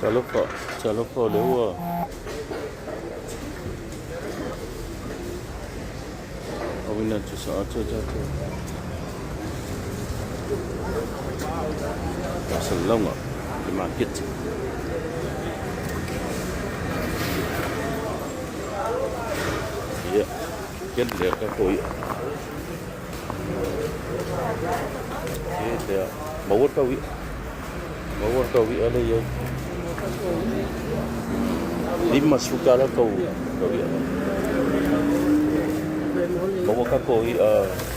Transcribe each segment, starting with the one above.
Talofa, talofa o lea ua auina atu sa atu tatou faasalalauga i le maketi. Ia, kele lea tatou i'a. Kele lea. Maua le tau i'a. Maua le tau i'a lea i ai. $50 tau tau i'a. Maua tatou i'a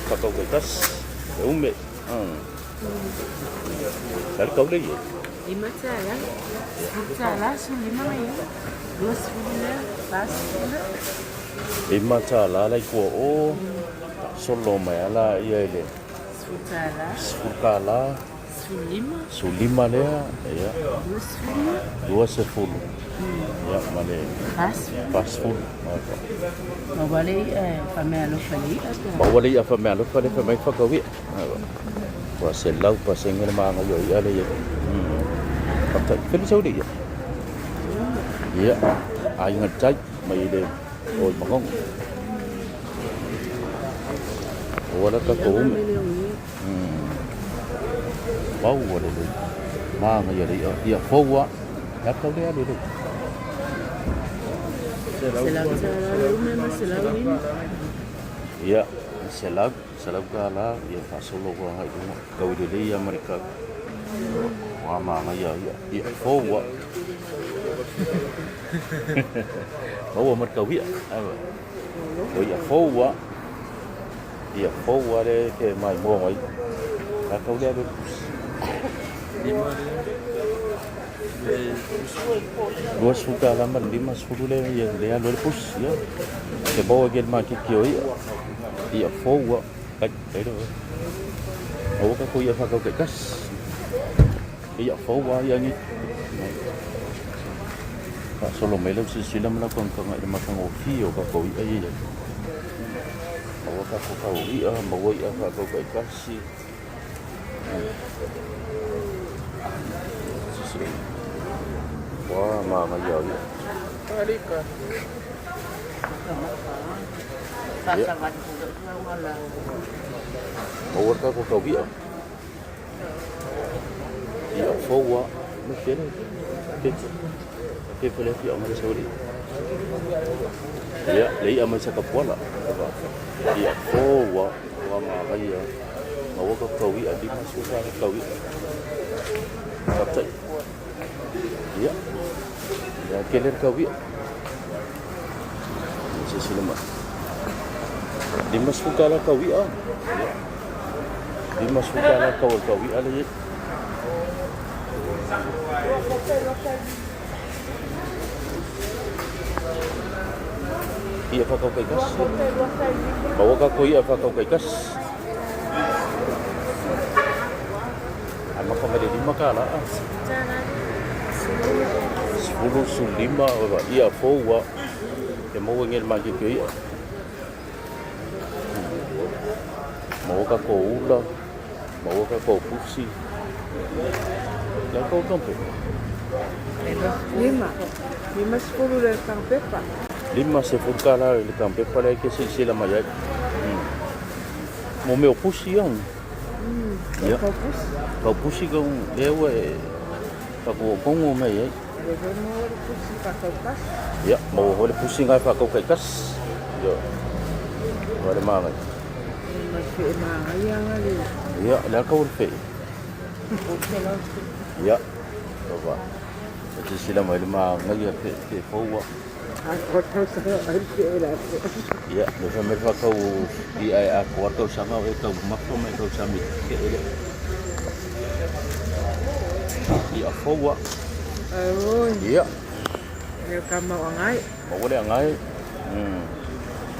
whakau kai tasi. E ume. Le a le tau lea i ai? $5. $10, 15 mai ia. 20 lea, 40 lea. $5 la i tua o solo mai a la ia i le $10. $10. 15. 15 lea, ia. 20. 20. Ia, ma le 40. 40. Maua le i'a e faameaalofa i le i'a pe. Maua le i'a faameaalofa lea fai mai whakau i'a. Ua 100% le maga o i'a le ia. Faafetai. Feli sau le ia. Ia, aiga tai mai le o i Magogo. Ua la tatou ume. Pau ua lelei. Maga ia le ia. Ia fou a. Ia tau le alu le. $100 le ume ma 105. Ia, $100, ia faasolo ua agai i luga. Tau i lelei ia ma le kau. Ua magaia ia. Ia fou a. Maua ma le kau ia. O ia fou a. Ia fou a le ke mai mua mai. Ka kau le alu pusi. $20 ma le 50 le ia le alu le pusi. Ia. Ke maua ke le makiki o ia. Ia fou a. Kai, kai le. Maua ka ko ia whakau kai kas. Ia fou a ia ni. Faasolo mai lau silasila ma lau kagakaga i le matagofie o tatou i'a ia i ai. Maua tatou tau i'a, maua i'a faataukaitasi. Silasila. Ua manaia ia. Ia. Maua le tatou tau i'a. Ia fou a. Me kele. Ke ke pele fi anga le sauri. Ia le ia mai sakapuala. Ia fou a wa ma ia. Ma wa ka kau ia lima suka ka kau ia. Faafetai. Ia. Ia kele le kau ia. Silasila mai. $50 kau ia. Ia. $50 kau kau ia le. Ia whakau kai kas. Maua ka ko ia whakau kai kas. Ai maka mai le $5. 10 15 ia fou a. E maua nge le makiki o ia. Maua ka ko ula, maua ka ko pusi. La ko kampe. Lima. 50 le kampepa. $50 le kampepa le ke silasila mai ai. Mo mea o pusi ia. Ia. Kau pusi. Kau pusi kau lea ua e whakakongo mai ai. Le foi maua le pusi whakaukasi. Ia, maua foi le pusi ngai whakaukaikasi. Ia. Ua le magai. Ma fe e magai anga le. Ia, le aka ua le fe. Ia. Ova. E te sila mai le magai a fe fe foua. Ia, le fa mai whakau i ai a koa tau sanga o e tau maka mai tau sami ke ele. Ia foua. Ai. Ia. Le ka mau angai. Maua le angai.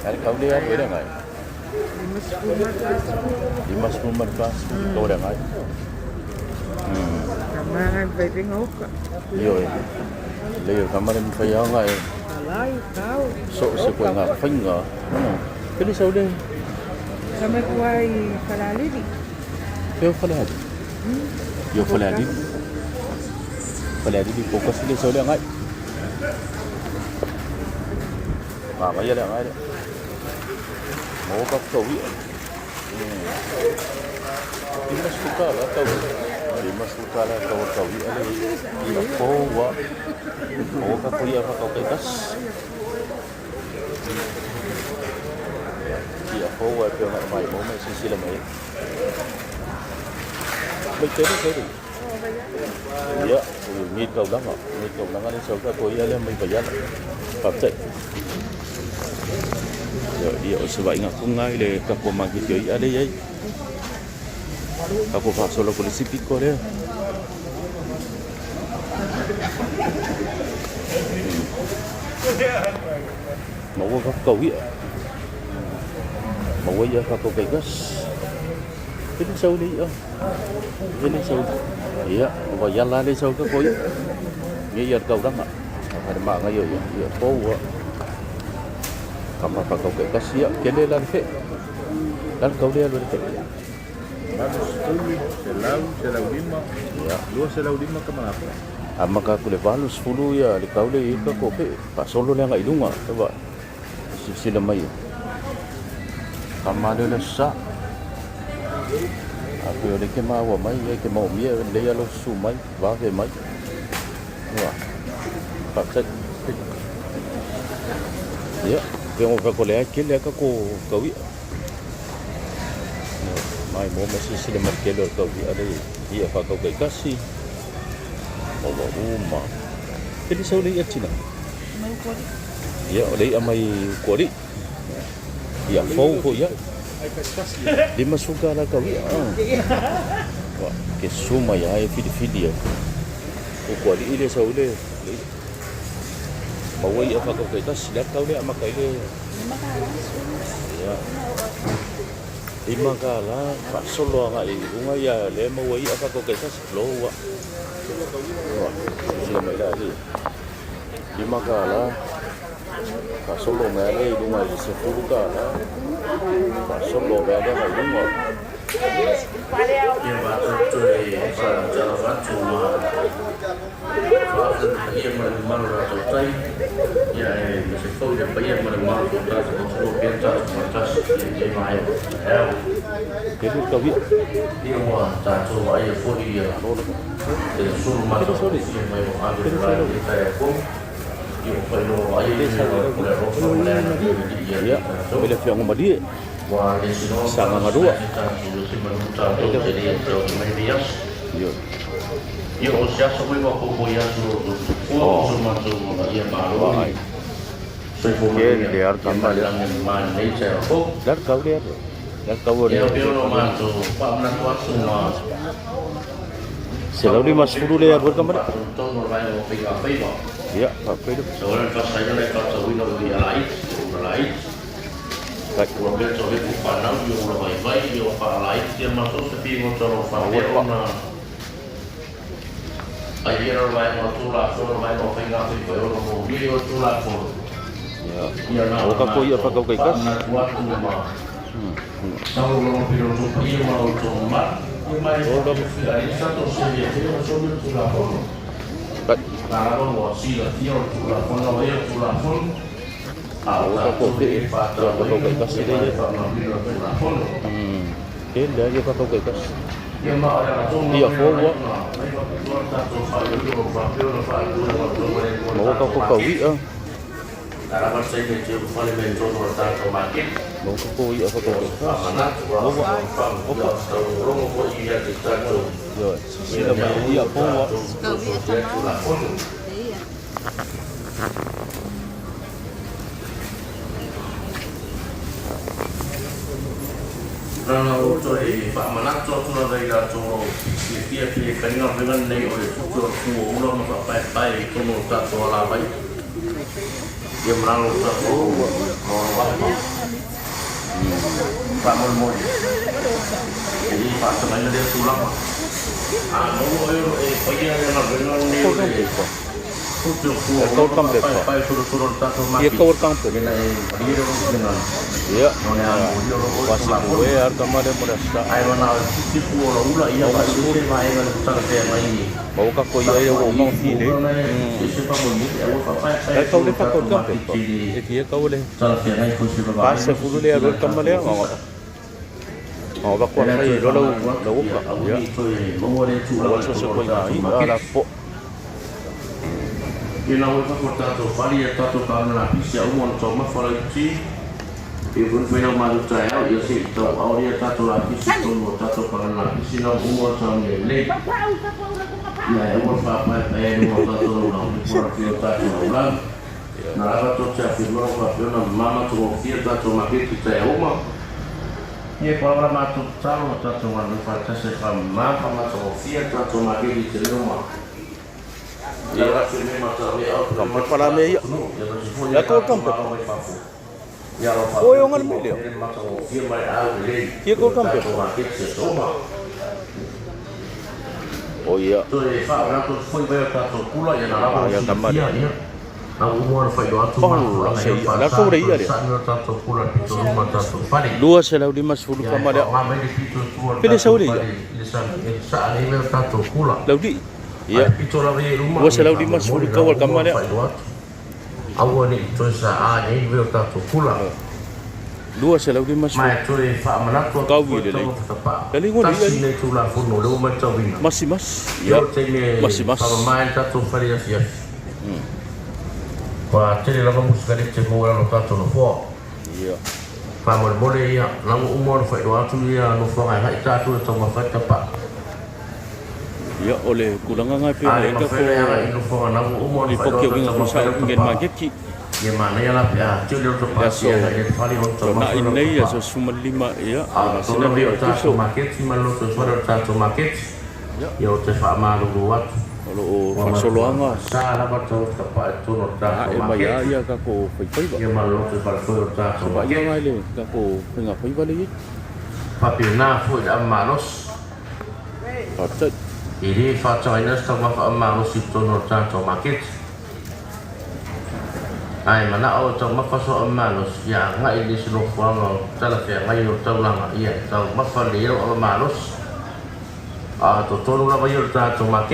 Ae le kau le alu ai le agai. 50 ma le 40 kau le agai. Ioe. Lei o le kama le mafai lava ona e so o se koiga faiga. Pele sau le. Fea o Falealili? Ia o Falealili. Falealili po kasi le sau le agai. Manaia le agai lea. Maua ka tau i'a. $50 tau i'a. $50 tau tau i'a le i'a fou a. Maua ka tau i'a whakau kai tasi. I'a fou a e peo ngai mai mo mai sisila mai. Mai tele sau le. Ia, o ngi kaulanga, ngi kaulanga le sau ka ko ia lea mai Vaiala. Faafetai. Ia, ia o se vaaiga kuga i le tatou maketi o i'a lea e i ai. Tatou faasolo atu i le isi pito lea. Maua ka tau i'a. Maua i'a tatou taitasi. Pele sau le i'a. Pele sau. Ia, o Vaiala le sau tatou i'a. Ia ia le taulaga. Afai le maangai o ia, ia pou a. Kama whakau taitasi ia, kele la le fe. La le kau le alu le fe. 80, 100, 105, 205 ka mangapo. Amata atu le 80 ia le kau le i tatou fe. Faasolo le agai i luga. Ua silasila mai. Kama lea le sa. A pei o lea ke maua mai, ia ke maomia lelei lou susu mai, vave mai. Ua faafetai. Ia, pe ona fai atu o lea e tele lava tatou tau i'a. Mai mo ma silasila mai i le tele o le tau i'a lea i i'a faatau taitasi. Maua uma. E le sau le i'a tina? Ia, o le i'a mai Utualii. I'a fou foi ia. $50 tau i'a. Ua, ke susu mai lava e filifili ai. Utualii le sau i le i'a. Maua i'a faatau taitasi. Le a le tau lea amata i le... Ia. $5 faasolo agai i luga ia lea maua i'a faatau taitasi. Loa. Ua, silasila mai la i $5 faasolo mai lea i luga i le $10 faasolo mai lea i luga. Ia matou toe faatalofa atu ma faafetai i le paia ma le mamalu o le tatou tai, ia aemaise foi le paia ma le mamalu o le tatou atunuu pea tatou faatasi i lenei vaega o le taeao. Kele tau i'a. Ia ua tatou vaaia foi ia le sulu matagofie mai o ave i le lenei taeao fou, ia ua faailoa ai le alofa ma le agalelei o le Alii ia Ia, tatou. mai le afioaga malie. Ua le sinoa Sagaga lua. faatasi tatou le manu tatou te le tau mai nei aso. Ioe. Ia o se aso foi ua popo i aso o tou tupua o so matou ia malo Vaai. i soifua Kele manuia lava le ia kama lea. mai lagi ma lenei taeao fou. Le a le tau lea? Le a le tau o le Ia pei ona matou faamanatu atu ma 150 lea alu ai le kama lea. faatonutonu o le vaega o faiga faiva. Ia, faapea le. Sau ai le faasaina le faatauina o ia laiti, o ula laiti. Vai. Ua mea tau he whanau i o ula vaivai i o whaalaiti a matou se pīngota o Maua whapea le paa. ona ai ia raro vaenga o Tulafono, vaenga o faiga faiva e ono mōlia o Tulafono. Ia. Ia na Maua o tatou i'a matou faatau taitasi. faamanatu atu ma sauloga pele o tou paia ma o tou mamalu. Ia mai O lava. faapea ai sa tou selia tele ma soli o Tulafono. Vai. Na lava ua silafia o le Tulafono o ia o Tulafono. A o Maua tatou tatou fe'e e i'a faatau faatauaina taitasi ia lea ma e le i ai. faamamaluina o le Tulafono. Tele lava i'a faatau taitasi. Ia ma o le agatonu I'a lava ia fou na lava. ai faapitoa le tatou faailoilo o faapea ona faailoa matou e le Maua tatou tatou tau maketi. i'a. Na lava le taimi e te ulufale mai i totonu o le tatou maketi. Maua tatou i'a Ia faatau o se taitasi. faamanatu a o Maua. se Opa. faamanuia o se taulogologo foi ia te tatou Ioe. ia Silasila mea mai ui i'a o fou lava. tatou tososia ai Tulafono. Na ona ou toe faamanatu atu lava i latou o lo o silafia pe faiga o faiga lenei o le tupe o le fuaula ona faapaepae i totonu o tatou alavai ia ma lalo o tatou maoae. Faamolemole e lē faatagaina lea tulaga a maua oe o loo e faia le galuega lenei o le tupe o fua E kau ua kang pepa. faapaepae solosolo le tatou Ia maketi kau kang pepa. ina e malie lou finagalo Ia. no le amolia o loo oe Pasi tulafono kue ar kamare mo sa. ae manao e titi fua o lau ula ia O vailese masifulu. vaega le talafeagai Ma o kako ia ia o mau fi le. ese faamolemole aua Kai faapaepae kau le solo pa kau tatou kang pepa. maketi le E fia kau le. talafeagai foi se Pa vavaega se ma fulu le silasila alu i kamale tatou ma. ofisa Ma o e ko le fai toe lo lo faamanatu lo atu ia ka. aua Ia. nei toe maua lea O tulaga i so se totonu o ko le ia tatou i ala maketi po. ia na ua fafo tatou fali ia tatou paga lapisi a uma ona taumafa laiti ia foi na faina o matou taeao ia seʻi tauao lea tatou lapisi tonu o tatou paga lapisi na ua uma ona saunia lelei ia e aua le faapaepaea i luga o tatou laulau le pualafia o tatou laulau na lava tou te afimano faapea ona mama togofia tatou maketi taeao uma ia e pau la matou tatalo ma tatou galulue faatasi e faamama faamatagofia tatou maketi i tele uma Ia. Kang pepa la me ia. Ya kau kang pepa. O e onga le mele. Ia kau kang pepa. O ia. Ia kamare. Paula se ia. La kau re ia le. Lua se lau lima sefulu kamare. Pele saule ia. Lau di. Ia. Ae pito lava ia i luma Lua se ia lau lima faamolemole sefulu na kau al uma ona kamare. faailoa atu aua nei toe saā i ai le o tatou kula Lua se lau lima ma sefulu. e toe faamanatu atu Kau foi i le lei. taumafa tapaa Ka lingo le ia tasi ni. le tulafono lea ua matauina Masi mas. e Ia. o le taimi e Masi mas. faamamā ai le tatou fale afiafi ua tele lava musikaleti e maua i lalo o tatou nofoa Ia. faamolemole ia na ua uma ona faailoa atu ia nofoaga e agai tatou e taumafa ai tapaa Ia o le kulanga ngai pe a na le eka mafai ko ona e agai i nofoaga na ua uma ona lipoti faailoa o atu e winga taumafa kusa ai lau ingen tapaa maketi. ia manaia la pe a tele o Le tapaa aso sia agai le fale ona tona taumafa i lau nei tapaa aso suma lima ia a o totonu masina lava pe ia o o tatou tuso. maketi ma le lotoifale o le tatou maketi Ia. ia o te faamalulu atu O lo o ua matua faasoloaga sa lava tau tapaa i totonu o le a tatou e mai a maketi ia kako faifaiva. ia ma le lotoifale foi o le tatou Se vaaiga maketi le kako faigafaiva le iai. faapena foi le avamalosi Faafetai. e lē faatagaina se taumafa avamalosi i totonu o le tatou maketi ae manao e taumafa so avamalosi ia agai le isi nofoaga o talafeagai o taulaga ia e taumafa le lau avamalosi a totonu lava ia o le tatou maketi.